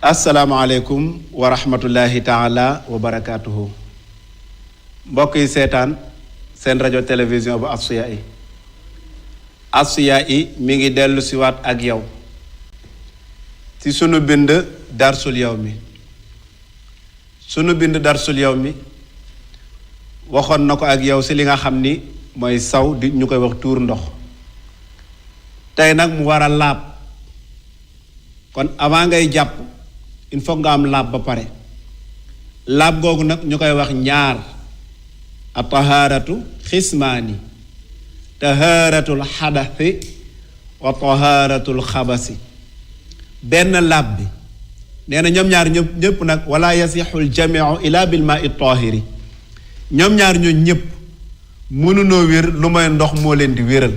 asalaamaaleykum wa rahmatullahi taala wa barakaatuhu. mbokk yi seetaan seen rajo télévision bu Asfiyahi. Asfiyahi mi ngi dellu siwaat ak yow ci sunu bind darsul yawmi. sunu bind darsul yawmi waxoon na ko ak yow ci li nga xam ni mooy saw di ñu koy wax tuur ndox. tey nag mu war a laab, kon avant ngay jàpp il faut nga am laab ba pare. laab googu nag ñu koy wax ñaar: a tahaaratu xismaani, tahaaratul xadathi wa tahaaratul xabasi. benn laab bi nee na ñoom ñaar ñëpp nag wala yasixul jamiu ila bil maa i tahiri. ñoom ñaar ñoo ñëpp mënunoo wér lu may ndox moo leen di wéral.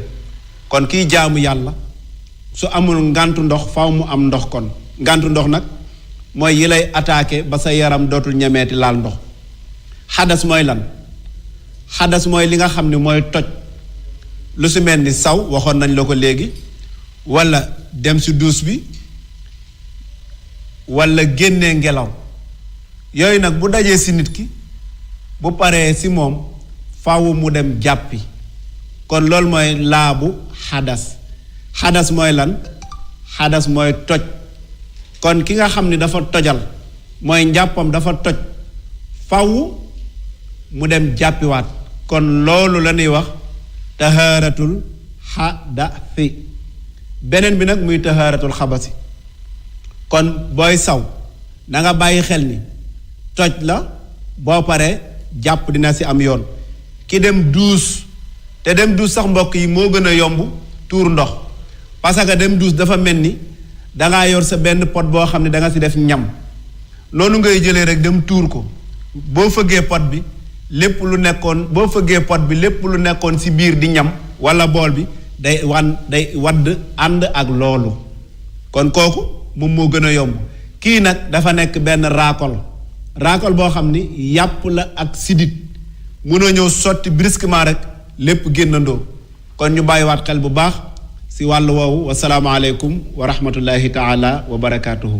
kon kiy jaamu yàlla su amul ngàntu ndox faw mu am ndox. kon ngàntu ndox nag mooy yi lay attaqué ba sa yaram dootul ñemeeti laal ndox. xadas mooy lan? xadas mooy li nga xam ne mooy toj, lu si mel ni saw waxoon nañ la ko léegi, walla dem si duus bi, walla génnee ngelaw. yooyu nag bu dajee si nit ki, bu paree si moom faaw mu dem jàppi. kon loolu mooy laabu xadas. xadas mooy lan? xadas mooy toj. kon ki nga xam ni dafa tojal mooy njàppam dafa toj, faw mu dem jàppiwaat. kon loolu la ñuy wax tahaaratul xadasi. beneen bi nag muy tahaaratul xabasi. kon booy saw na nga bàyyi xel ni toj la, boo paree jàpp dina si am yoon. ki dem duus, te dem duus sax mbokk yi moo gën a yomb tuur ndox, parce que dem duus dafa mel ni dangaa yor sa benn pot boo xam ne danga si def ñam, noonu ngay jëlee rek dem tuur ko. boo fëggee pot bi lépp lu nekkoon si biir di ñam walla bool bi day wadd ànd ak loolu. kon kooku moom moo gën a yomb. kii nag dafa nekk benn raakol boo xam ni yàpp la ak sidit, mënoo ñëw sotti brusquement rek lépp génnandoo. kon ñu bàyyiwaat xel bu baax si wàllu woowu. wasalaamaaleykum wa rahmatullahi taala wa barakaatuhu.